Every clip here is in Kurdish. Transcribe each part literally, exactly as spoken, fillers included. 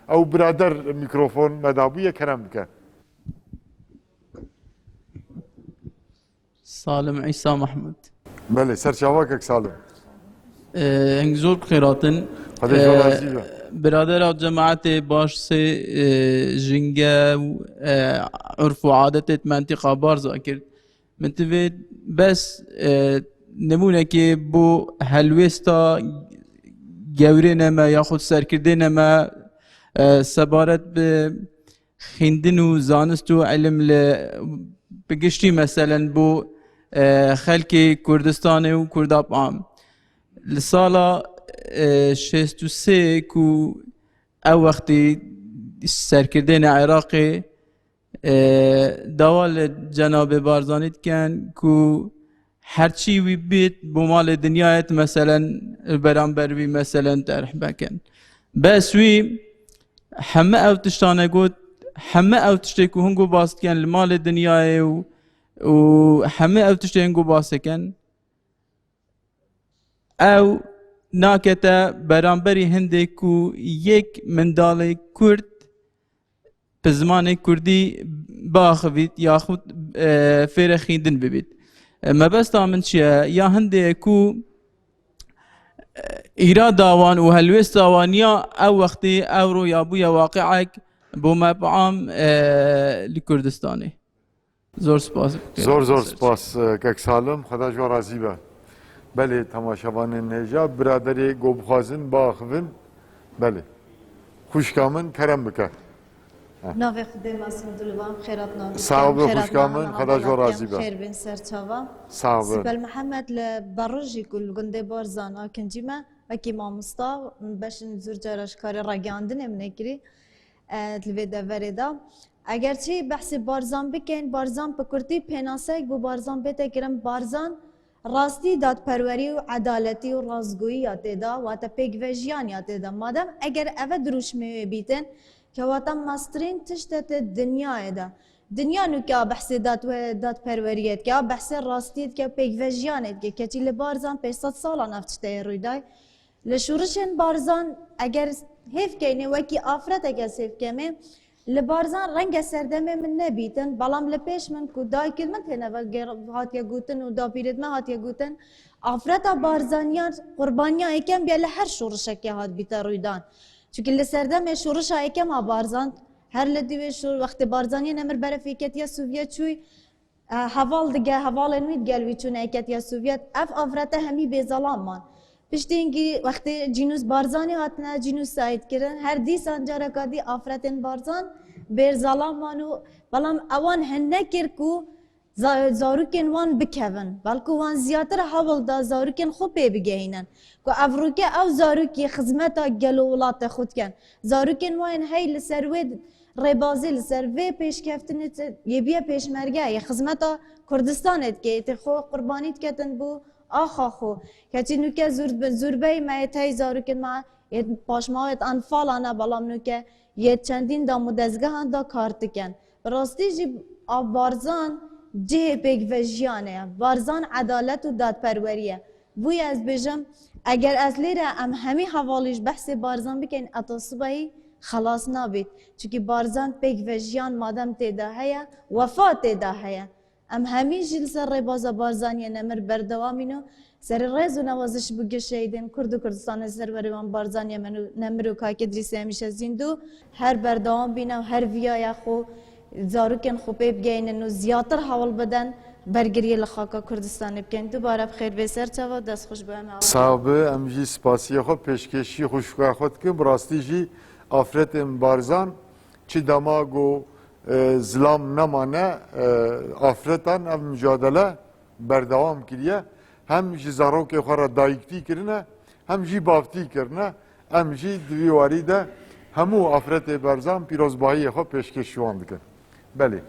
Ew birader mikrofon me dabûye, kerem bike. Salim Îsa Mehmûd. Belê, serçava kek Salim. Hing zor bi xêr hatin. Xwedê ji we razî be. Biradera cemaetê baş sê, e, jinge û, e, urf û adetê di mentiqa Barza kir. Min divê bes, e, nimûnekê bo helwêsta gewrêne me yaxud serkirdêne me, e, sebaret bi xîndin û zanist û ilim li bi giştî meselen bo, e, xelkê Kurdistanê û Kurda bi am. Li sala, e, şêst û sê ku ew wextî serkirdêne Iraqê, e, dawa li cenabê Barzanî dikin ku herçî wî bît bo malê dinyayê, meselen, li beramber wî, meselen, terh bikin. Bes wî heme ew tiştane got, heme ew tiştê ku hûn got bas dikin li malê dinyayê û, û heme ew tiştê hûn got bas dikin, ew nakete beramberî hindê ku yek mindalê Kurd bi zimanê Kurdî biaxivît yaxud, e, fêrê xîndin bibît. E, mebesta min çi ye? Ya hindê ye ku, e, îrada wan û helwêsta wan ya ew wextê, ewro ya bûye waqiek bo me bi am, e, li Kurdistanê. Zor spas. Zor zor spas, e, kek Salim. Xweda ji we razî be. Belê, temaşevanên hêja, biraderê ku bixwazin biaxivin. Belê. Xwişka min, kerem bike. Navê Xwedê mezin dilivan xêrat navî. Sağ ol, xwişka min, Xweda ji we razî be. Xêr bin serçava. Sağ ol. Sibel Mihemed li Berrijî ku li gundê Barzan a kincî me, wekî mamosta, beşin zûr cara ji karê ragihandinê min ê kirî, e, li vê deverê de. Eger çi behsê Barzan bikin, Barzan bi kurtî pênaseyek bû, Barzan bête kirin, Barzan rastî, dadperwerî û edaletî û rastgoyî ya tê de, wate pêkvejiyaniya tê de. Madem eger eve dirûşmê wê bîtin, kewata mestirîn tişt e tê dinyayê de. Dinya nûke a behsê dad-, dadperweriyê dike, a behsê rastiyê dike, pêkvejiyanê dike. Keçî li Barzan pênc sed salan ev tişteyê rûy day. Li şûrişên Barzan eger hêv keynê wekî afreteke sêv kemê, li Barzan renge serdemê min nebîtin, belam li pêş min ku dayikê min têne ve ger-, hatiye gotin û dapîrêd me hatiye gotin, afreta Barzaniyan qurbaniya yekem bûye li her şûrişekê hat bîte rûydan. Çunkî li serdemê şûrişa yekem a Barzan, her li dî wê şûr-, wextê Barzaniyê nemir berefê ketiye Sovyet çûy, e, heval dige, hevalên wî digel wî çûne yeketiya Sovyet, ev afrete hemî bêzelam man. Piştî hingî wextê Cînûs Barzanî hatine cînûsayd kirin, her dîsan careka dî afretên Barzan bêrzelam man û belam ewan hin nekir ku za-, zarokên wan bikevin. Belku wan ziyatir hewl da zarokên xwe pê bigehînin. Ku ev rûke ew zarokî xizmeta gelo welatê xwe dikin. Zarokên wan hey li ser wê rêbazê, li ser vê pêşkeftinê te-, yê bûye pêşmerge, yê xizmeta Kurdistanê dike, yê tê xwe qurbanî diketin bo axa xwe. Keçî nûke zûr-, zûrbeyî me yê tey zarokên me, yê paşmawêt anfala ne, belam nûke yê çendîn dam û dezgehan da kar dikin. Bi rastî jî a Barzan cihê pêkvejiyanê ye. Barzan edalet û dadperwerî ye. Bûye ez bêjim, eger ez lêre em hemî hevalî ji behsê Barzan bikin, heta sibehî xelas nabît. Çunkî Barzan pêkvejiyan madem tê de heye, wefa tê de heye. Em hemî jî li ser rêbaza Barzaniyê nemir berdewamîn û serî rêz û newaziş bo giş şehîdên Kurd û Kurdistanê ser werê wan Barzaniyê nemir û Kak Îdrîsê hemîşe zîndû. Her berdewam bîne û her viyaya xwe zarokên xwe pê bigeynin û ziyatir hewl bidin bergiriyê li xaka Kurdistanê bikin. Dubare bi xêr bê serçava, dest xweş bo em. Sax be, em jî spasiyê xwe pêşkêşî xwişka xwe dikin. Bi rastî jî afretên Barzan çi dema ku, e, zilam nemane, e, afretan ev micadele berdewam kiriye. Hem ji zarokê xwe re dayiktî kirine, hem jî bavtî kirine. Em jî di vî warî de hemû afretê Barzan pîrozbahiyê xwe pêşkêşî wan dikin. Belê.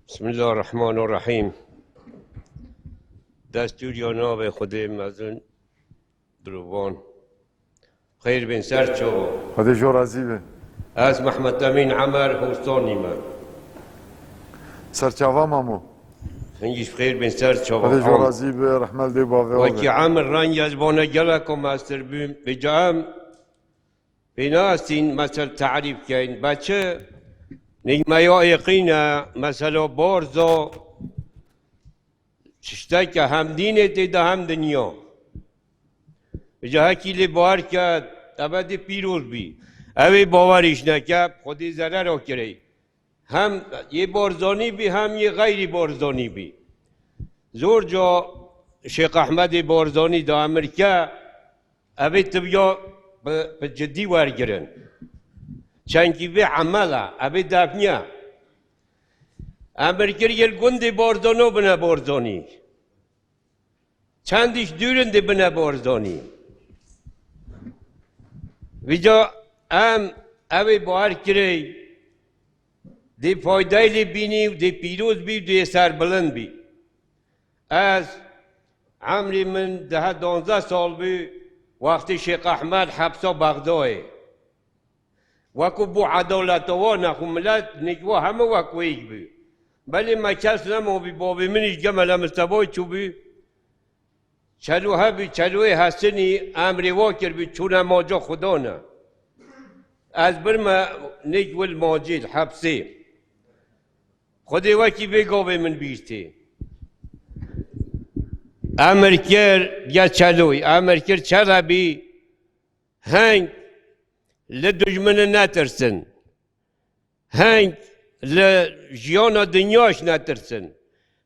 Bismillahirrahmanirrahîm. Destûriya navê Xwedê mezin, dilovan. Xeyr bên ser çava. Xwedê ji we razî be. Ez Mehmet Emîn Emer, Hostanî me. Serçava mamo. Hingî ji xêr bên ser çava. Xwedê ji we razî be, rehmet lê bavê we be. Wekî Emir rengê ez bona gelek mestir bûm. Vêca em pê nastîn mesel tarîf keyn. Be çi? Nîk me ya êqîn e, mesela borzo, tişteke hem dînê tê de hem dinya. Vêca hekî lê bawer ke, ebedî pîroz bî. Ew ê bawerîş neke, Xwedê zerer o kirey. Hem yê Barzanî bî, hem yê xeyrî Barzanî bî. Zor ca Şêx Ehmedê Barzanî da emir ke, ev ê tibiya bi, bi cidî wergirin. Çenkî vê emel e, ev ê def niye. Emir kir yê gundê Barzano bine Barzanî. Çendîş dûrin dê bine Barzanî. Vîca em ew ê bawer kirey, dê faydayê lê bînî û dê pîroz bî û dê serbilind bî. Ez, emrê min dehe danzdeh sal bû, wextê Şêx Ehmed hepsa Bexdayê. Wekû bû edaleta wan e, xwe milet nêk wa heme wek wêk bû. Belê me kes nemabî, bavê min îş ge Mele Mistefayê çûbû. Çelo hebî, çeloyê Hesinî emrê wa kirbî, çûne maca Xudan e. Ez birme nêk wil macî li hepsê. Xwedê wekî vê gavê min bîr tê. Emir kir, ge çeloy, emir kir çelebî, heng li dijmini netirsin. Heng li jiyana dinyayş netirsin.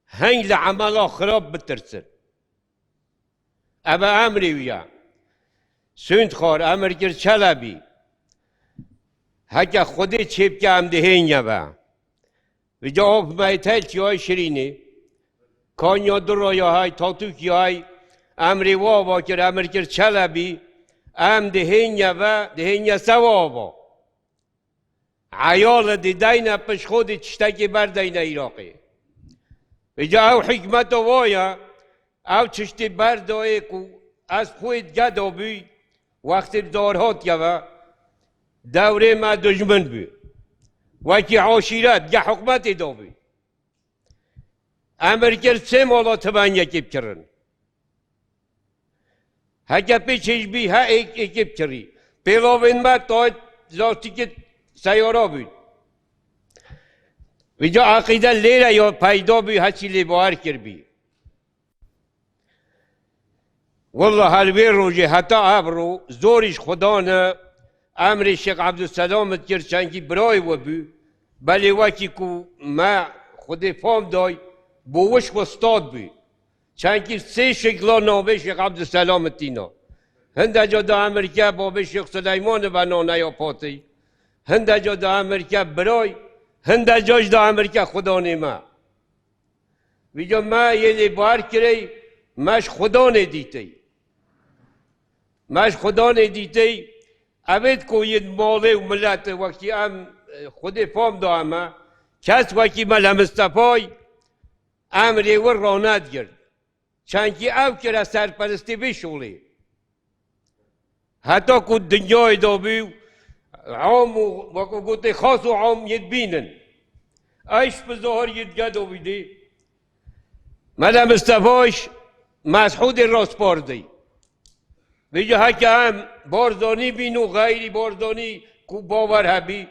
Heng li emela xirab bitirsin. Ev e emrê wî ye. Sûnd xwar, emir kir çelebî. Heke Xwedê çêbike em dihênye ve. Vêca of meytel çiyay şirînê. Kanya du roya hay, tatûkî hay, emrê wa ava kir, emir kir çelebî, em dihênye ve, dihênye sewa ava. Eyale dideyne pişt xwe dê tiştekê berdeyne Iraqê. Vêca ew hikmeta wa ye, ew tiştê berdayê ku ez xwe ê dgeda bûy, wextê dar hat ye ve, dewrê me dijmin bû. Wekî aşîret, ge hikmetê da bûy. Emir kir sê mala tivengekê bikirin. Heke pê çêj bî, he êk, êkê bikirî. Pêlavên me tayt lastîkê seyara bûn. Vîca eqîde lêre ya peyda bû, heçî lê bawer kirbî. Walla her wê rojê heta evro zorî ji Xudan e, emrê Şêx Ebdulselam dikir, çenkî birayê we bû. Belê wekî ku me Xwedê fam day, bo wişk û stad bû. Çenkî sê şikla navê Şêx Ebdulselam tîna. Hinde ca da emir ke babê Şêx Suleyman ve nane ya patî. Hinde ca da emir ke biray. Hinde ca ji da emir ke Xudanê me. Vîca me yê lê bar kirey, me ji Xudanê dîtey. Me ji Xudanê dîtey, evêt ku yên malê û milete wekî em, e, Xwedê fam da eme, kes wekî Mele Mistefay, emrê wir ranet girt. Çenkî ew kire serperistê vê şolê. Heta ku dinyayê da bû, am û wekû gotê xas û am yê dibînin. Eyş bi zahir yê dige da bû dê. Mele Mistefayş Mesûdê raspardî. Vêca heke em Barzanî bîn û xeyrî Barzanî ku bawer hebî,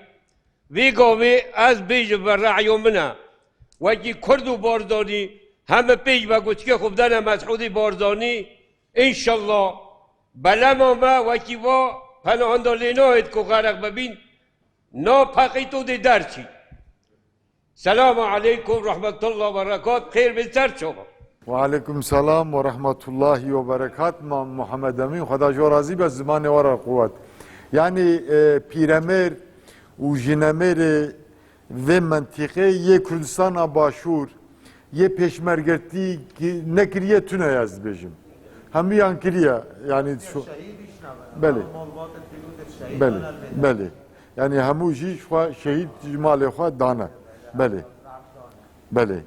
vê gavê ez bêjim ve re'yo min e. Wekî Kurd û Barzanî heme pêş ve goçikê xwe bidene Mesûdê Barzanî, înşallah belema me wekî va penahanda lê nahêt ku xereq bibîn, na peqîto dê derçî. Selamu aleykum, rahmetullah ve berekat, xêr bin ser çava. Ve aleykum selam ve rahmetullahi ve berekat. Mam Muhammed Emîn, Xweda ji we razî be, zimanê we re quwet. Yanî, e, pîremêr û jinemêrê vê mentîqê yê Kurdistana Başûr, yê pêşmergetî ki-, nekiriye tune, ez dibêjim. Hemûyan kiriye, yanî şu-, belê. Belê, belê. Yanî hemû jî ji xwe şehîd ji malê xwe dane. Belê. Belê.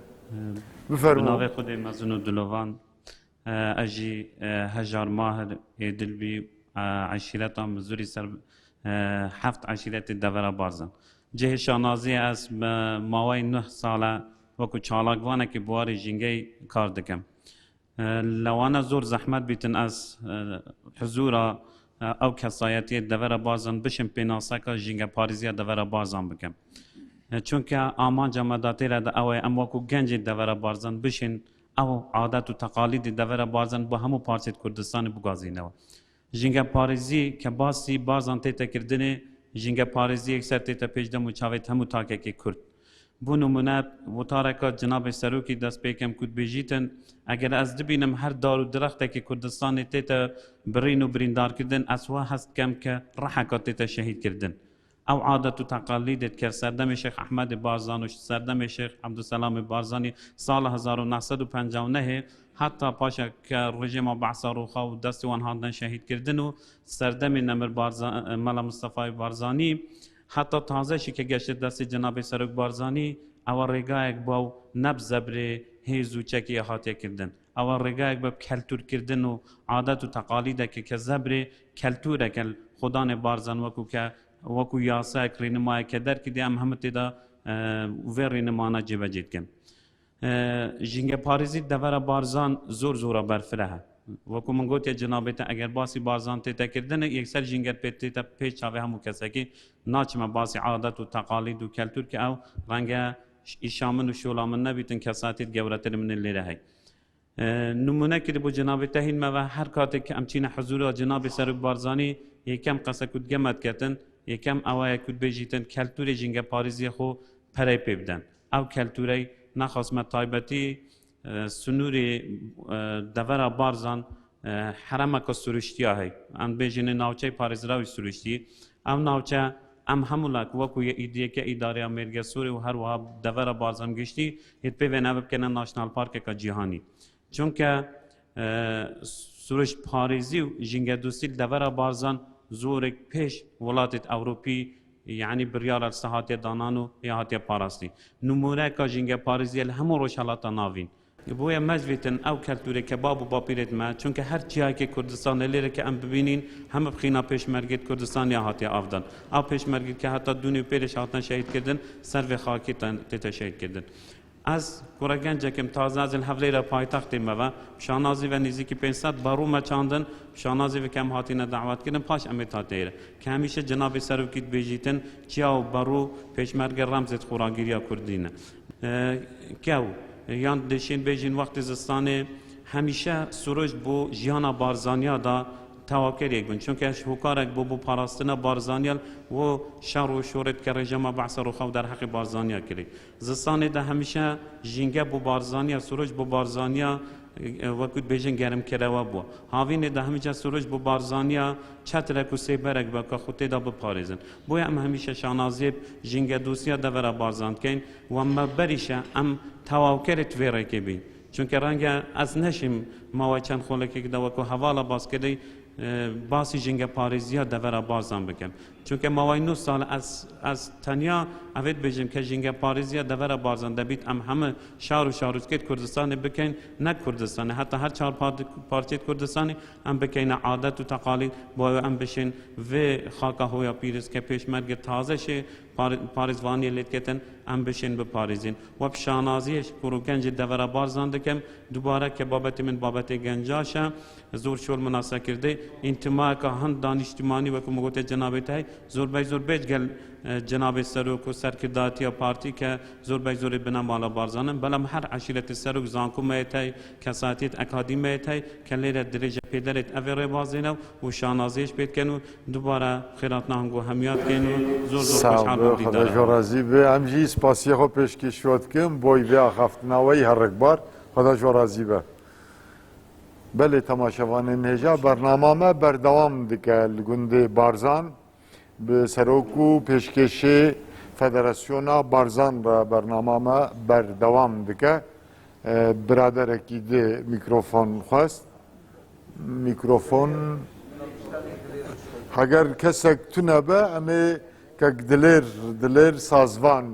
Bi Bifermo. Navê Xwedê mezin û dilovan, e, ez jî, e, Hejar Mahir ê Dilbî, e, eşîreta Mizûrî ser, e, heft eşîretê devera Barzan. Cihê şanaziyê ez bi maweyê nuh sal e wekû çalakvanekî bi warê jîngeyî kar dikim. E, lewana zor zehmet bîtin ez, e, huzûra, e, ew kesayetiyê devera Barzan bişim pênaseka jîngeparêziya devera Barzan bikim. E, çunke amanca me datêre de ew e, em wekû gencê devera Barzan bişên ew adet û teqalîdê devera Barzan bo hemû parçêt Kurdistanê bigazînewe. Jîngeparêzî ke basî Barzan tête kirdinê, jîngeparêzî yekser tête pêş dem û çavêt hemû takekê Kurd. Bo nimûne, wotareka Cinabê Serokî dest pê kem ku dibêjîtin, eger ez dibînim her dar û dirextekê Kurdistanê tête birîn û birîndarkirdin, ez wa hez dikem ke reheka tête şehîdkirdin. Ew adet û teqalîdê dike serdemê Şêx Ehmedê Barzan û serdemê Şêx Ebdulselamê Barzanî sala hezar û neh sed û penca û nehê heta paşa ke rejîma Behsa rûxa û destê wan hatine şehîdkirdin û serdemê Nemir Barza-, Mela Mistefayê Barzanî heta taze jî ke geştê destê Cenabê Serok Barzanî, ew rêgayek bi ew ne bi zebrê hêz û çekê hatiye kirdin. Ew rêgayek bi keltûrkirdin û adet û teqalîdeke ke zebrê keltûreke li Xudanê Barzan wekû ke, wekû yasayek, rênimayeke derkirî em hemû tê de, e, vê rênimana cêbecê dikin. E, jîngeparêzî devera Barzan zor zora berfireh e. Wekû min gotiye cenabê te, eger basî Barzan tête kirdinê, yekser jînger pê tête pêş çavê hemû kesekî, naçime basî adet û teqalîd û keltûr ke ew renge îşa min û şola min nebîtin, kesatiyet gewretirê min ê lêre hey. E, nimûnekî di bo cenabê te hîn me ve, her katê ke em çîne huzûra cenabê Serok Barzanî, yekem qese ku dige me diketin, yekem ew e ku dibêjîtin, keltûrê jîngeparêziyê xwe perey pê bidin. Ew keltûrey nexasme taybetî, e, sinûrê, e, devera Barzan, e, heremeke siruştiya hey. Em bêjîne navçeyê parêzrawî siruştî. Ew navçe em hemû lak wekû ye îdiyeke îdareya Mêrgesorê û her wiha devera Barzan giştî, hêt pê vê neve bikene National Parkeka Cîhanî. Çunke, e, siruştparêzî û jîngedostî li devera Barzan zorek pêş welatêt Ewropî, yanî biryara li ser hatiye danan û ya hatiye parastî. Nimûneka jîngeparêziyê li hemû Rojhelata Navîn. Boye me ji vê tin ew keltûrê ke bab û bapîrêt me, çunke her çiyayekê Kurdistanê lêre ke em bibînîn, heme bi xîna pêşmergêt Kurdistanê ya hatiye avdan. Ew pêşmergêt ke heta dûnê û pêrê jî hatine şehîdkirdin, ser vê xakê ten-, tête şehîdkirdin. Ez kure gencek im, taze ez li Hewlêra paytextê me ve, bi şanazî ve nêzîkî pênc sed barû me çandin, bi şanazî ve ke em hatine dawetkirin, paş em ê hatine êre. Ke hemîşe cenabê serokî dibêjîtin, çiya û barû pêşmerge remzêt xweragiriya kurdî ne. E, kew, yan dişên bêjin wextê zistanê, hemîşe siruşt bo jiyana Barzaniya da tewakêrek bin. Çunke ji hokarek bo, bo parastina Barzaniya, wo şer û şorêt ke rejîma Behsa rûxa û derheqê Barzaniya kirî. Zistanê de hemîşe jînge bo Barzaniya, siruşt bo Barzaniya, e, wekû dibêjin gerimkirewe bû. Havînê de hemîşe siruşt bo Barzaniya çetrek û sêberek be ke xwe tê de biparêzin. Boye em hemîşe şanaziyê jîngedostiya devera Barzan dikeyn û em me berîşe em tewawkerê di vê rêkê bîn. Çunke renge ez neşim mawe çend xolekek de wekû hevala baskirî, e, basî jîngeparêziya devera Barzan bikim. Çunke maway nû sal ez, ez tenya evê dibêjim ke jîngeparêziya devera Barzan debît em heme şar û şarûskêt Kurdistanê bikeyn, ne Kurdistanê, heta her çar par-, parçêt Kurdistanê em bikeyne adet û teqalîd, bo ew em bişên vê xaka hoya pîroz ke pêşmerge taze şê par-, parêzvaniyê lê diketin, em bişên biparêzin. We bi şanaziyê ji kur û gencê devera Barzan dikim. Dubare ke babetê min babetê gencaş e, zor şol minase kirdi. Întimayeke hin danîştimanî wekû min gote cenabê te hey, zor bey zor bêj gel, e, cenabê serok û serkirdatiya partî ke zor bey zorê bine mala Barzan in. Belam her eşîretê serok zanku me yê te hey, kesatiyet ekadî me yê te hey, ke lêre dirêje pêderêt evê rêbazê ne û şanaziyê ji pê dikin û dubare xêratna hingû hemiya dikin û zor zor Sağ xweşhal ol, bûm Xweda dîdara ji we razî be. Em jî spasiyê xwe pêşkêş we dikin, boy vê axaftina we yî herikbar. Xweda ji we razî be. Belê temaşevanên hêja, bernama me berdewam dike li gundê Barzan. Bi serok û pêşkêşê Federasyona Barzan re bernama me berdewam dike. E, biraderekî di mîkrofon xwest. Mîkrofon. Heger kesek tune be, em ê kek Dilêr, Dilêr Sazvan,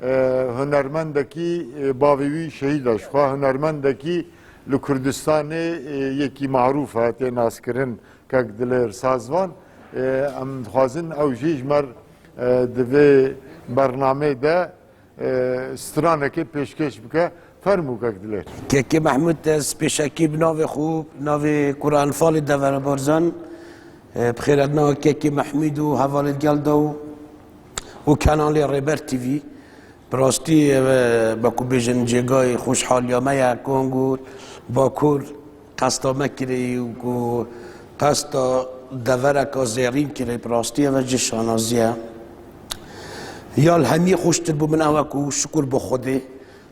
e, hunermendekî, e, bavê wî şehîd e. Ji xwe hunermendekî li Kurdistanê, e, yekî marûf e, tê naskirin kek Dilêr Sazvan. E, em dixwazin ew jî ji me re, e, di vê bernamê de e, stranekê pêşkêş bike. Fermû kek Dilêr. Kekê Mehmûd, ez pêşekî bi navê xwe, bi navê Kura Enfalê Devera Barzan, e, bi xêretnawa Kekê Mehmûd û hevalê gel de û, û kanalê Rêber T V. Bi rastî, e, wekû bêjin cêgayê xweşhaliya me ye, Kongur, Bakur, qesta me kirê û ku qesta devereka zêrîn kirê, bi rastî ev e cih şanazî ye. Ya li hemiyê xweştir bû min ew e ku şikur bi Xwedê,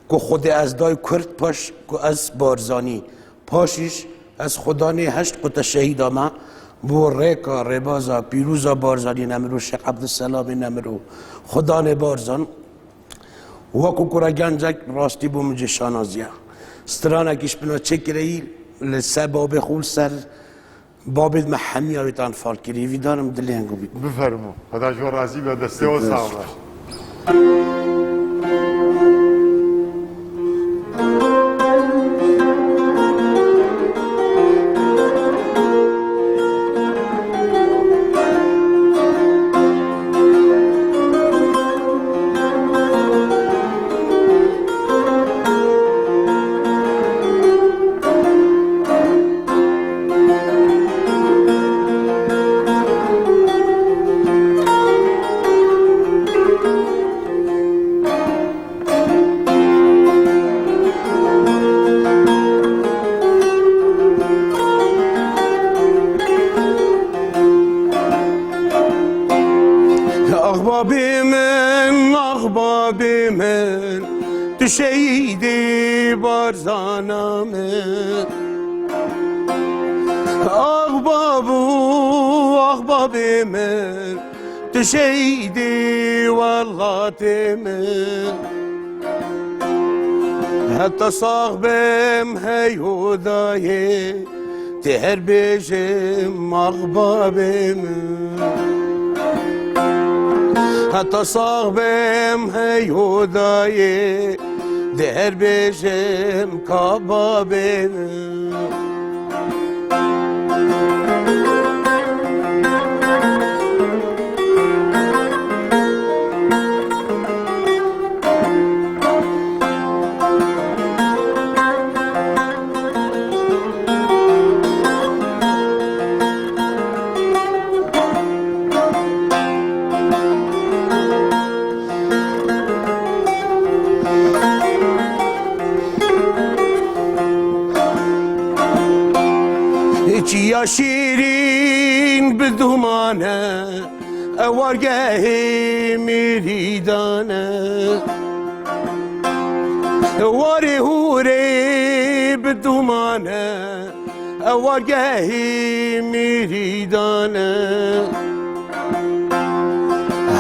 ku Xwedê ez day Kurd, paş ku ez Barzanî. Paşîş ez Xudanê heşt qute şehîda me bo rêka rêbaza pîroza Barzanî Nemir û Şêx Ebdulselamê Nemir û Xudanê Barzan. Wekû kura gencek rastî bû min cih şanazî ye. Stranekî ji bina çêkireyî li ser babê xwe, li ser babê me hemiya wê tan fal kirî. Hêvîdarim dilê hingû bît. Bifermo. Xweda ji we razî be, destê we sax be. Ax babê min, ax babê min, tu şehîdê Barzana min. Ax babû, ax babê min, tu şehîdê welatê min. Heta sax bim hey Hudayê, tê her bêjim ax babê min. Heta sax bim hey Hudayê, dê her bêjim ka babê min. Çiya şîrîn bi duman e, ew wargehê mirîdan e. Warê hûrê bi duman e, ew wargehê mirîdan e.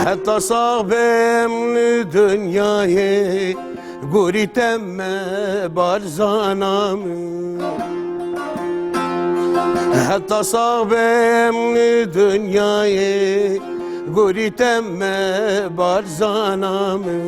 Heta sax bim li dinyayê, gorî te me Barzana min. Heta sax bim li dinyayê, gorî te me Barzana min.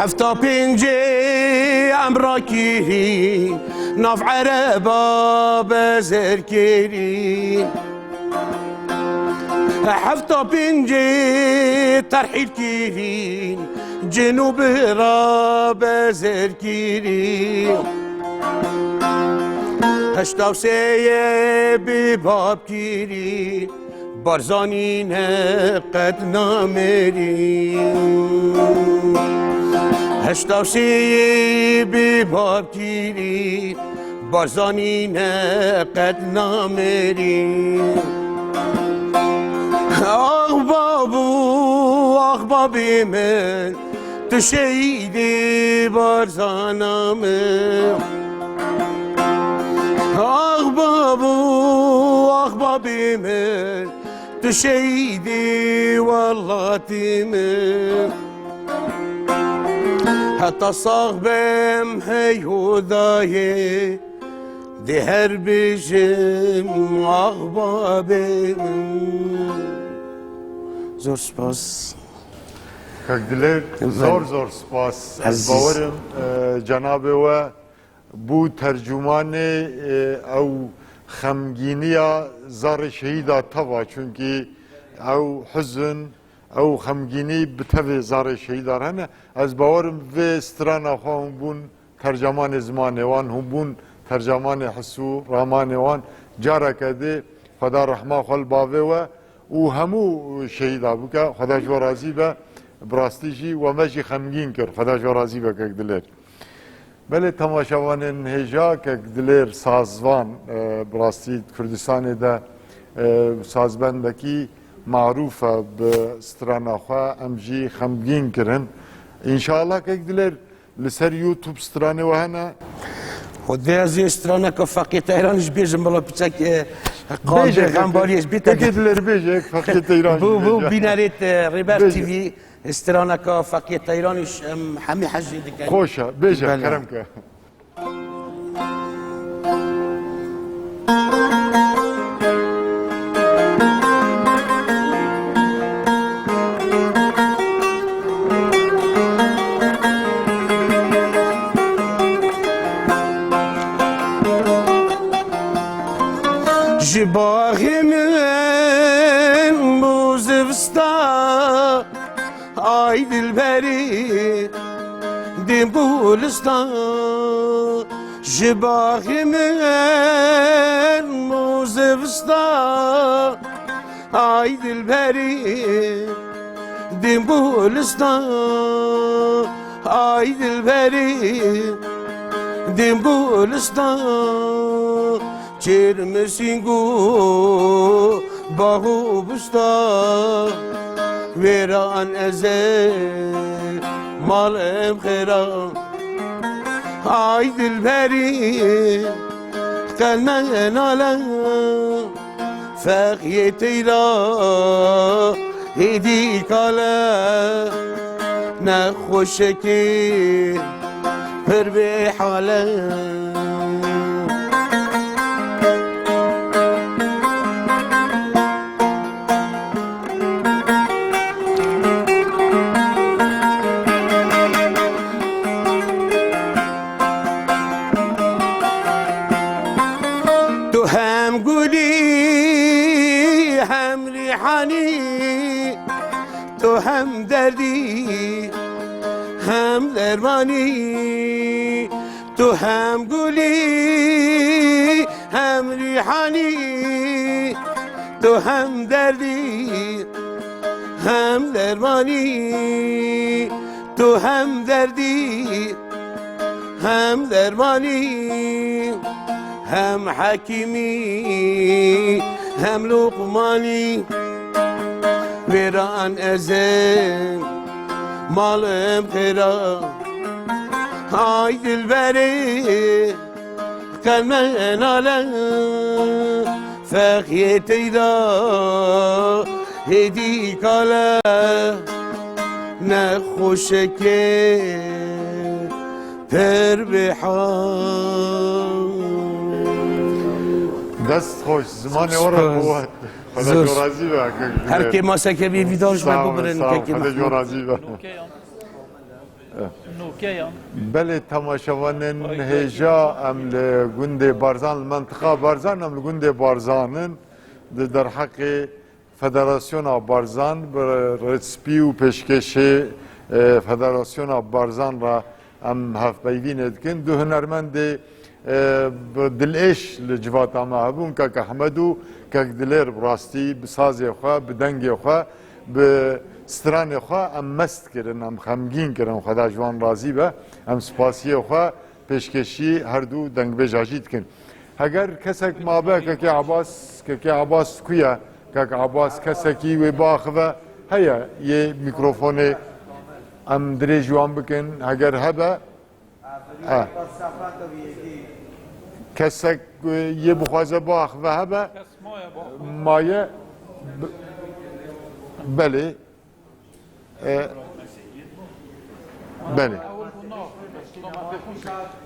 Hefta pêncê em rakirî, nav ereba bezir kirî. Hefta pêncê terhîl kirîn, cin û bira bezir kirîn. Heşta û sê yê bi bab kirîn, Barzanî ne qet namerî. Heşta û sê yê bi bab kirîn, Barzanî ne qet namerî. Ax babû, ax babê min, tu şehîdê Barzana min. Ax babû, ax babê min, tu şehîdê welatê min. Heta sax bim hey Hudayê, Dê her bêjim ax babê min. Zor spas. Kek Dilêr, zor zor spas. Ez bawerim, e, cenabê we bû tercûmanê, e, ew xemgîniya zarê şehîda teva, çunkî ew huzn, ew xemgînî bi tevê zarê şehîdar hene. Ez bawerim vê strana xwe hûn bûn tercemanê zimanê wan, hûn bûn tercemanê his û ramanê wan. Careke dê Xweda rehma xwe li bavê we û hemû şehîda bike. Xweda ji we razî be. Bi rastî jî we me jî xemgîn kir. Xweda ji we razî be kek Dilêr. Belê temaşevanên hêja kek Dilêr Sazvan, e, bi rastî Kurdistanê de, e, sazbendekî marûf e bi strana xwe, em jî xemgîn kirin. Înşallah kek Dilêr li ser YouTube stranê we hene. Xwedê ez ê straneke Feqiyê Teyranî ji bêjim, bila piçek, e, qandê xembariyê ji bê te. Kekê Dilêr bêje, Feqiyê Teyranî bêje. Bû, bû bînerêt, e, Rêber T V. Straneke Feqiyê Teyranî em hemî hez jê dikin. Xweş e, bêje, kerem ke. Ji baxê min bû zivstan. Ay dilberî, din bû listan, ji baxê min bû zivistan. Ay dilberî, din bû listan, ay dilberî, din bû listan. Çêrmisîng û bax û bista, wêran ez ê malê em xêra. Ay dilberî, qelme nale, fexyê teyra, hêdî kale, nexweşekê. Pir bê hale. Tu hem gulî hem rîhanî. Tu hem derdî, hem dermanî, tu hem gulî, hem rîhanî, tu hem derdî, hem dermanî, tu hem derdî, hem dermanî, hem hekîmî, hem Luqmanî. Wêran ez ê malê em xêra. Ay dilberê, qelme nale, fexyê teyda, hêdî kale, nexweşekê pir bêhal. Dest xweş, zimanê we re qewet. Xweda ji we razî be, kek Dilêr. Her kê maseke bê vîdan ji me bibirin, kekê Mehmûd. Xweda ji we razî be. Nûkeyan. Belê, temaşevanên hêja, em li gundê Barzan, li mentiqa Barzan, em li gundê Barzan in, di derheqê Federasyona Barzan, bi rêdspî û pêşkêşê, e, Federasyona Barzan re em hevpeyvînê dikin. Du hunermendê, e, bi dilêş li civata me hebûn, kek Ehmed û kek Dilêr, bi rastî bi sazê xwe, bi dengê xwe, bi stranê xwe em mest kirin, em xemgîn kirin, Xweda ji wan razî be. Em spasiyê xwe pêşkêşî her du dengbêja jî dikin. Heger kesek mabe, kekê Abbas, kekê Abbas ku ye? Kek Abbas, kesekî wê biaxive heye yê mîkrofonê, em dirêj wan bikin, heger hebe. E. Kesek, e, yê bixwaze biaxive hebe. Maye. B-, belê. E, belê.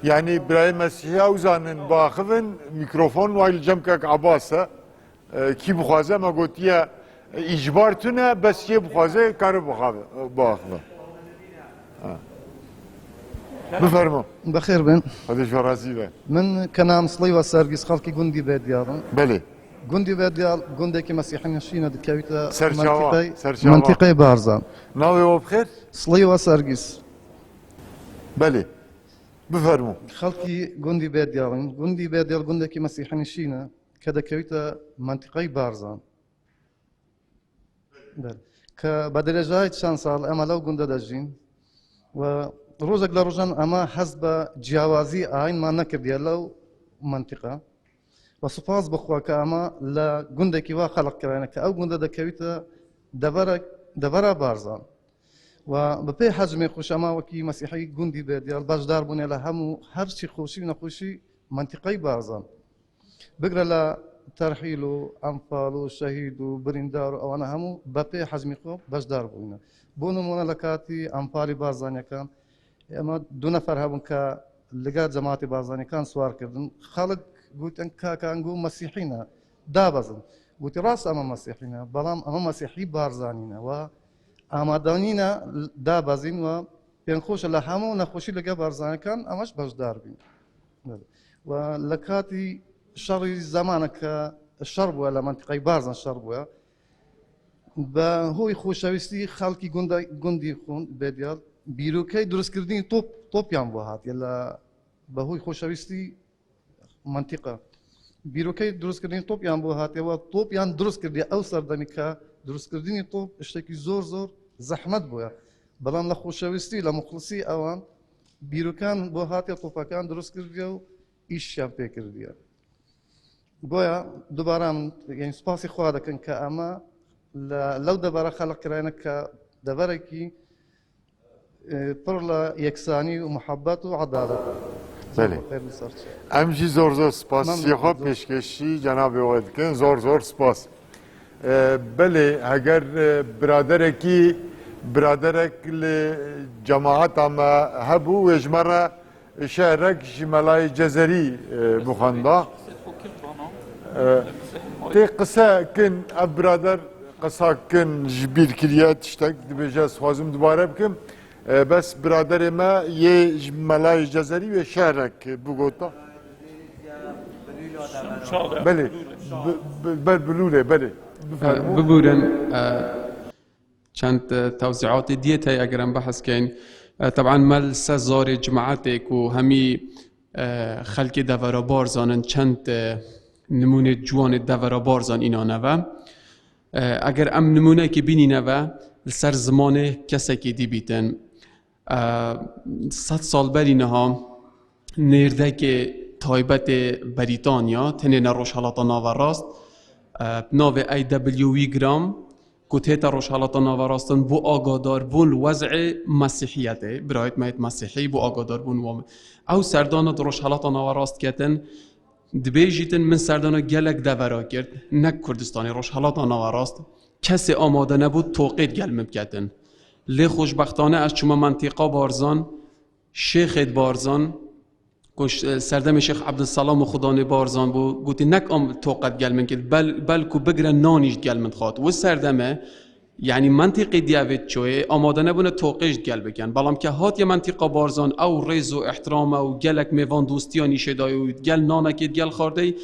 Yani birayê Mesîhî ew zanin biaxivin, mîkrofon way li cem kek Abbas e. E, kî bixwaze, me gotiye, e, îcbar tune, bes kê bixwaze kare bixabe, biaxive. Ha. Bifermo. Bixêr bin. Xwedê ji we razî be. Min kenam Sileywa Sergîs, xelkî gundî Bêdiyal in. Belê. Gundî Bêdiyal gundekî mesîhî nişîn e, dikevîte Serçawa, mentîqey, Serçawa. Mentîqey Barzan. Navê we bixêr? Sileywa Sergîs. Belê. Bifermo. Xelkî gundî Bêdiyal in. Gundî Bêdiyal gundekî mesîhî nişîn e, ke dikevîte mentîqey Barzan. Belê. Ke bi dirêjayî çend sal ema lew gunda de jîn. Ve rojek li rojan ema hez bi ciyawazî ayîn ma nekirdiye lew mentîqa. Ve spas bi Xwe ke ema li gundekî wa xelq kirayne ke ew gunda de kevîte deverek, devera Barzan. Ve bi pê hecmê xweş ema wekî mesîhî gundî Bêdiyal beşdar bûne li hemû her çi xweşî û nexweşî mentîqey Barzan. Bigre li terhîl û enfal û şehîd û birîndar û ewana hemû bi pê hecmî xwe beşdar bûyne. Bo nimûne li katî enfalî Barzaniyekan, ema du nefer hebûn ke li gel cemaetê Barzaniyekan siwar kirdin. Xelk gotin, kaka, ango mesîhî ne, dabezin. Gotî, rast, ema mesîhî ne, belam ema mesîhî Barzanî ne. Wa amadanî ne, dabezîn, wa pênxweş e, li hemû nexweşî li gel Barzaniyekan ema ji beşdar bîn. Belê. Ve li katî şerî, zemaneke şer bûye, li mentîqey Barzan şer bûye. Bi hoy xoşewîstî xelkî gunda-, gundî xwe Bêdiyal bîrokey durustkirdinî top, topyan bo hatiye li, bi hoy xoşewîstî mentîqa. Bîrokey durustkirdinî topyan bo hatiye, we topyan durust kirdiye. Ew serdemî ke durustkirdinî top tiştekî zor zor zehmet bûye. Belam li xoşewîstî, li muxlisî ewan bîrokan bo hatiye topakan durust kirdiye û îşiyan pê kirdiye. Goya dubare em, yani spasî Xweda dikin ke ema li lew devera xelq kirayne ke deverekî, e, pir li yeksanî û muhebbet û edalet e. Belê. Xêr li ser çi. Em jî zor zor spasiyê xwe pêşkêşî cenabê we dikin. Zor zor spas. E, belê, heger, e, biraderekî, biraderek li cemaeta me hebû, wê ji me re şehrek ji Melayê Cezerî, e, bixwenda. E, tê qise kin, ev birader qisa kin ji bîr kiriye tiştek, dibêje, ez dixwazim dubare bikim. E, bes biraderê me yê ji Melayê Cezerî wê şehrek bigota. Belê, bi, bi, ber bilûrê, belê. Bifermo. E, bibûrin, e, Çend, e, tewzîatê diyê tey eger em behs keyn, e, teban me li ser zarê cemaetê ku hemî, e, xelkê devera Barzan in, çend, e, nimûnê ciwanê devera Barzan îna neve. E, eger em nimûnekê bînîne ve, li ser zimanê kesekî dî bîtin. E, sed sal berî niha nêrdekê taybetê Berîtanya, tenê ne Rojhelata Naverast, e, bi navê A W Wigram, ku tête Rojhelata Naverast in bo agadarbûn li wez'ê Mesîhiyetê, birayêt me yêt Mesîhî bo agadarbûn wan. Ew serdana di Rojhelata Naverast ketin, dibêjîtin, min serdana gelek devera kir, nek Kurdistanê, Rojhelata Naverast. Kesê amade nebû toqê di gel min biketin. Lê xweşbextane ez çûme mentîqa Barzan, Şêxê di Barzan, ku ş-, serdemê Şêx Ebdulselam û Xudanê Barzan bû, gotî, nek am toqe di gel min kir, bel-, belku bigire nanî jî di gel min dixwat. Wi serdeme, yanî mentîqê diyevê çoyê amade nebûne toqê jî di gel bikin. Belam ke hatiye mentîqa Barzan, ew rêz û îhtirama û gelek mêvan dostiya nîşê dayê û di gel nanekê, di gel xardeyî,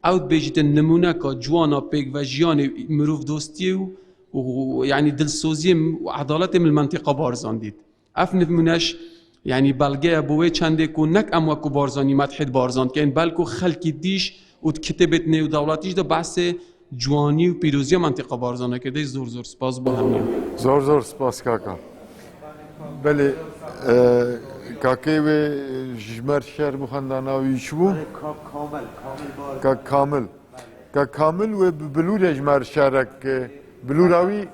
ew dibêjîtin nimûneka ciwana pêkvejiyanê mirovdostiyê û, û, yanî dilsoziyê û edaletê min li mentîqa Barzan dît. Ev nimûneş, yanî belge ye bo wê çendê ku nek em wekû Barzanî medhê di Barzan dikeyn, belku xelkî dîş û di kitêbêt nêwdewletî jî de behsê ciwanî û pîroziya mentîqa Barzan kirî. Zor zor spas bo hemî. Zor zor spas kaka. Belê, e, kakê wê ji me re şer bixwenda, navê wî çi bû? Belê, Kak Kamil, Kamil Barzan. Kak Kamil. Ka Kamil wê bi bilûrê ji me re şerek, e, bilûra wî.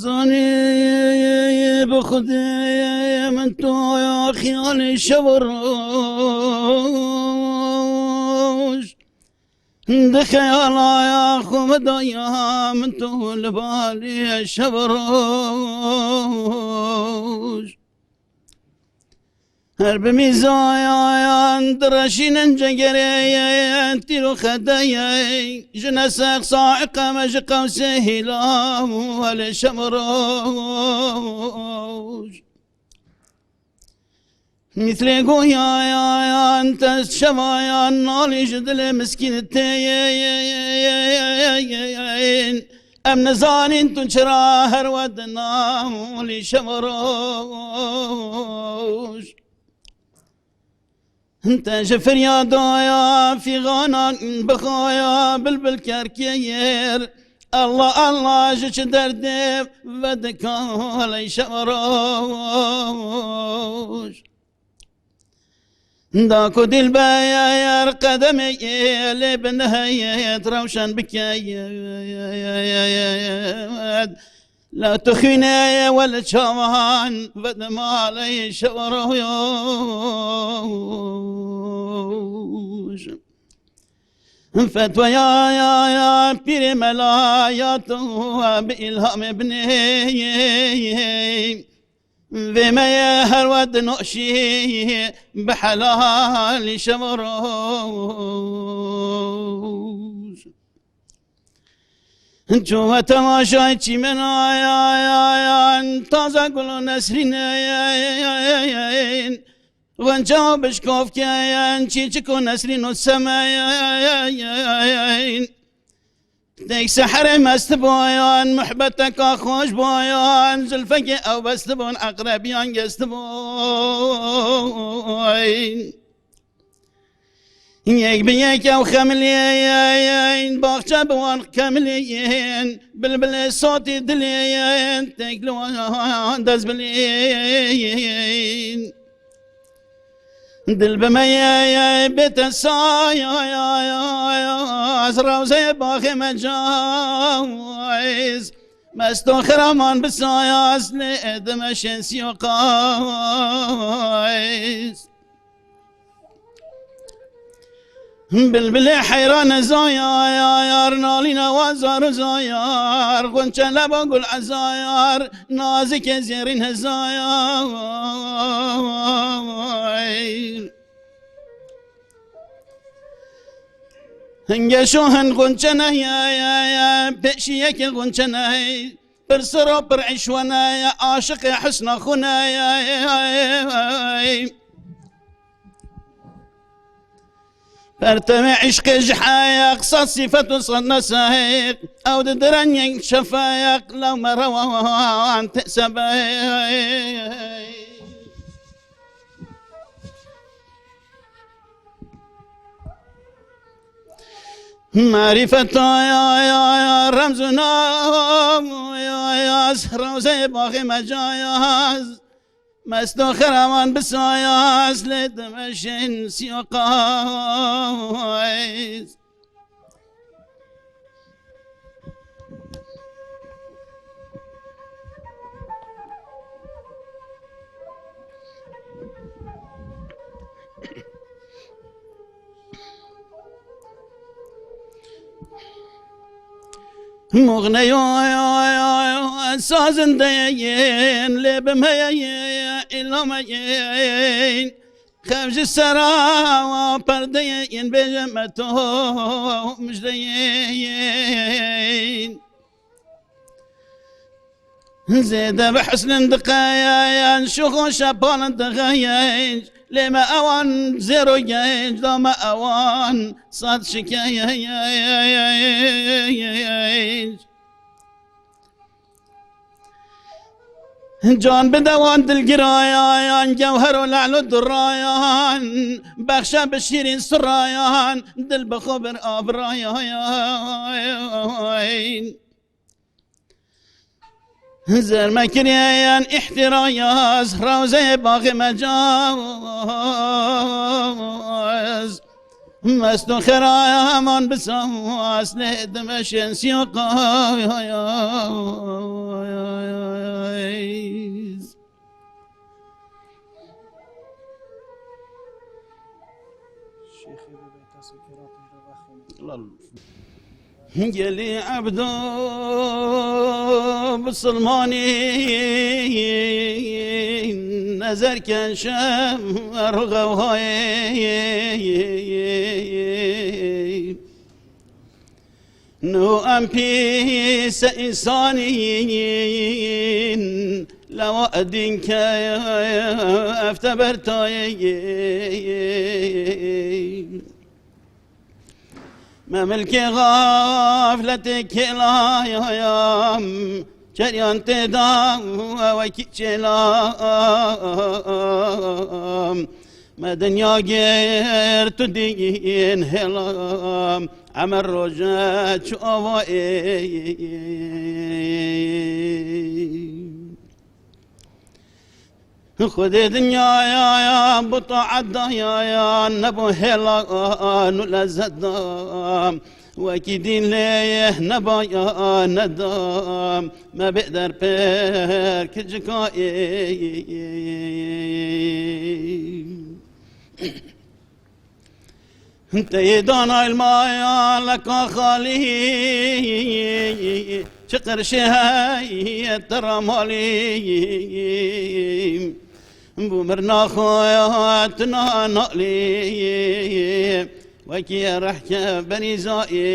Zanî bi Xwedê min to ya xiyalê şev û roj. Di xeyala ya xwe me daya min to li balê şev û roj. Her bi mîzayayan direşînin cegerê tîr û xedeyê. Ji nesex saîqe me ji qewsê hîla welê şev û roj. Mîslê goyayan test şevayan nalî ji dilê miskînitê. Em nizanîn tu çira her we dinalî şev û roj. Te ji firyadaya fîxanan bixaya bilbil kerkêr. Allah Allah ji çi derdê vedikal şev û roj. Da ku dilber qedemê lê biniheyet rewşen bikeyet. La tu xwînê ye we li çavan ve di malê şev û roj. Fetweya ya, ya pîrê mela ya tu bi îlhamê binê. Vê me ye her we dinoşî bi helalî şev û roj. Çûme temaşay çîmena ya, ya, ya, taze gul û nesrînên. Xwença bişkofkeyen çîçik û nesrîn û semeyen. Tek seherê mest boyan, muhbeteka xweş boyan, zilfekê ew best bûn, eqrebiyan gest bûn. Yek bi yek ew xemilên, baxçe bi wan kemilên, bilbilê sotî dilên, tek li wan dest bilên. Dil bi me ye, ye bête saya, ya, ya, ya, ez rewzeyê baxê mecaz. Mesto xiraman bi saya, ez lê dimeşên siyo qaz. Bilbilê heyran zaya, ya, yar, nalîna wa zar û zayar, xunçe leba gul ezayar, nazikê zêrîn hezayar. Hinge şohin xunçe ne, ya, ya, ya, pêşiyekê xunçe ne. Pirsiro pir îşwene ye, aşiqê husna xwe ne ye. Pertewê îşqê ji heyeq, sed sîfet û sed neseq. Ew di direnyên şefeq, lew me rewan tê sebek. Marîfeta ya, ya, ya, remz û nav, ya, ya, rewzeyê baxê mecayaz. Mesto xiraman bi sayaz, lê dimeşin siyo qaz. Muxne yo, yo, yo, yo, sazindeyên lê bi me ye, îlame yên. Xev ji sera perdeyên bêje me to mijdeyên. Zêde bi husnin diqeyen, şuxo şepanin dixeyen. Lê me ewan zêro genc, da me ewan sed şikenc. Can bide wan dilgirayan, gewher û le'l û durayan, bexşe bi şîrîn surayan, dil bi xwe bir avirayan. Zer me kiriye yan îhtirayaz, rewzeyê baxê mecaz. Mest û xeraman bi saz, lê dimeşên siyoqayaz. Gelî ebdo bisilmanî nezerkeşe rûxewhayê. Nu em pîse însanîn lewa edîn ke efte bertayê. Me milkê xafletê kêlayam, çeriyan tê da wekî çêla. Me dinya gêr tu dîn hêla, emer roje çi avayê. Xwedê dinyaya ya bi taet daya ya, ne bo hêla û lezzet da. Wekî dîn lê nebaya neda, me bê derpêr kicika ê. Teyê dana ilmaya leka xalî, çi qirşê heye te ra malî. Bû mirna xwe ya tina nalî, wekî rehke berîzayê.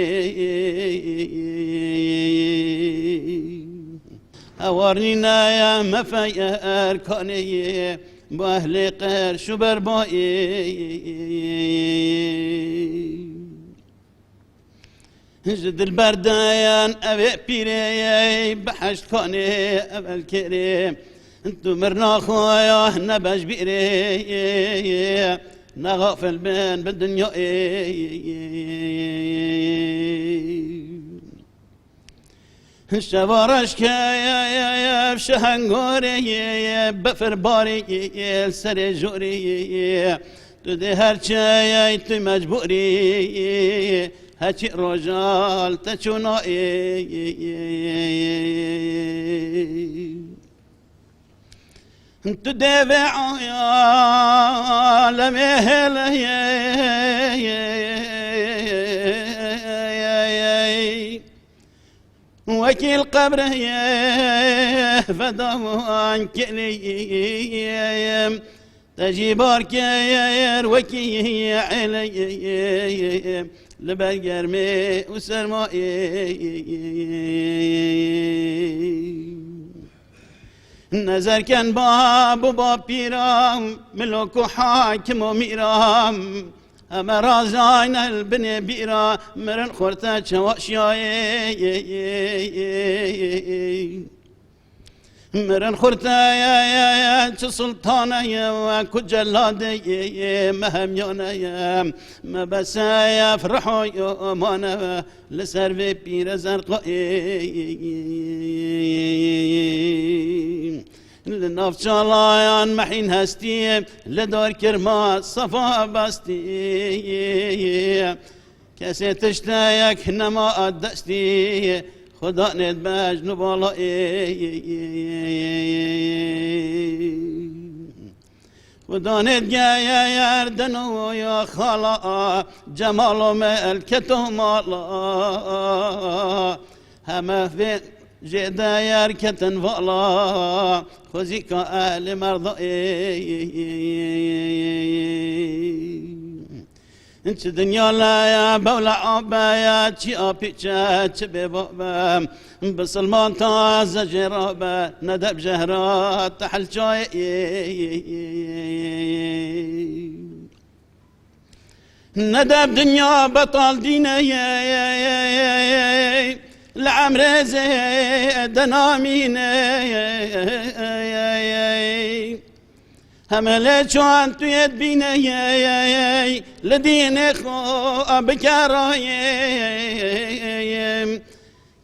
Hewar nîne ye me feyer kanê, bo ehlê qerş û berbayê. Ji dilber deyen evê pîrê, behşt kanê evel kêrê. Tu mirna xwe ya nebe ji bîrê, ne xafil bin bi dinyayê. Şeva reşke şehengorê, befir barê serê jorê. Tu dê her çeyê tu mecbûrî, heçî rojal te çûna ê. Tu dê vê alemê hêleyê, wekî li qebrê ye vedawan keleyê. Te jî bar kir wekî êleyê, li ber germê û sermayê. Nezerken bab û bapîra, milok û hakim û mîra, heme razayne li binê bîra, mirin xurte çewaşiyayê. Mirin xurte ye, ye, ye, çi sultane ye, we ku celade ye, ye, me hemyane ye, me bese ye, friho ye, mane ye, li ser vê pîre zerqayê. Li nav çalayan mehîn hestî, li dar kirma sefa bestî. Kesê tişteyek nema destî, Xuda nêt bej nû balayê. Xuda nêt geye yer deno ya xala, cemalo me el keto mala. Heme vê jê de yer ketin vala, xwezîka ehlê merdayê. Çi dinya le ye, bewle abe ye, çi apîçe, çi bêbabe. Bisilman taze jê rabe, nedeb jehra te helçayê. Nedeb dinya betal dîne ye, li emrê zê de namîne. Heme lê çand tu yê dibîne, li dînê xwe bikerayê.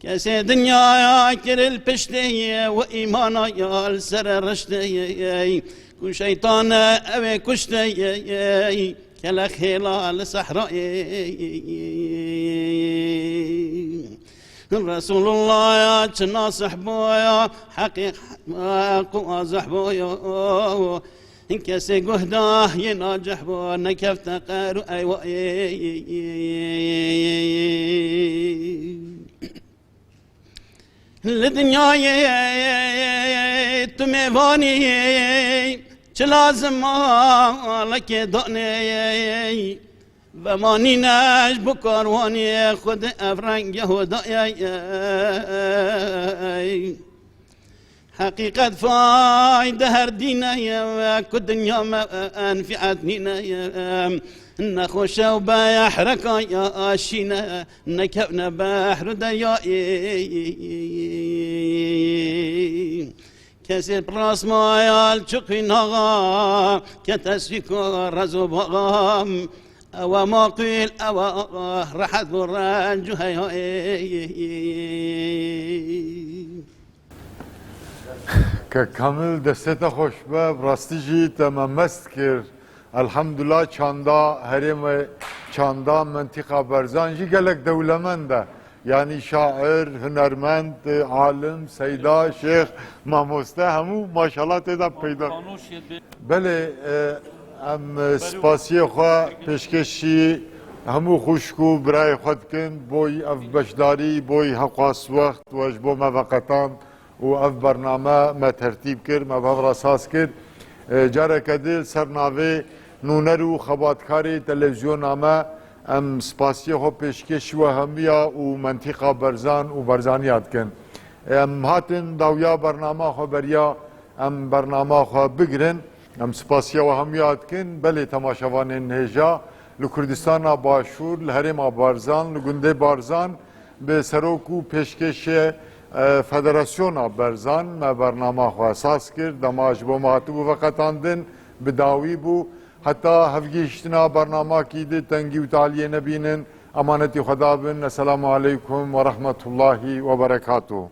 Kesê dinyaya kiril piştê ye, we îmana ya li ser riştê ye. Ku şeytan e, ew ê kuştê ye, kelex hêla li sehrayê. Resulullah ya çi nasih boya, heqîqet ku azih boya. Kesê guh da yê nacih bo, nekefte qer û eywa ê. Li dinyayê tu mêvanî, çi lazim malekê danê. Vemanîne ji bo karwanê xwe di ev rengê hodayê. Heqîqet fayde her dîne ye, ku dinya me menfîet nîne ye. Nexweşe û behreka ya şîne, nekevne behr û deryayê. Kesê bi rasmaya li çiqî naxa, ke teswîka rez û baxa. Ew e maqûl, ew e rehet bo renc û heyayê. Kek Kamil, destê te xweş be, bi rastî jî te me mest kir. Elhamdulillah, çanda herêmê, çanda mentîqa Berzan jî gelek dewlemend e. Yanî şair, hunermend, alim, seyda, şêx, mamoste, hemû maşallah tê de peyda. Belê, e, em, e, spasiyê xwe pêşkêşî hemû xwişk û birayê xwe dikin, boy ev beşdarî, boy heqas wext we ji bo me veqetand û ev bername me tertîb kir, me bi hev re saz kir. E, careke din li ser navê nûner û xebatkarê televîzyona me, em spasiyê xwe pêşkêşî we hemiya û mentîqa Berzan û Berzaniya dikin. Em hatin dawiya bernama xwe beriya em bernama xwe bigirin. Em spasiya we hemiya dikin. Belê temaşevanên hêja li Kurdistana Başûr, li herêma Barzan, li gundê Barzan, bi serok û pêşkêşê, e, Federasyona Berzan me bernama xwe saz kir. Dema ji bo me hatibû veqetandin, bi dawî bû. Heta hevgihiştina bernamakî di tengî û taliyê nebînin. Emanetî Xweda bin. Esselamu aleykum ve rahmetullahi ve berekatuhu.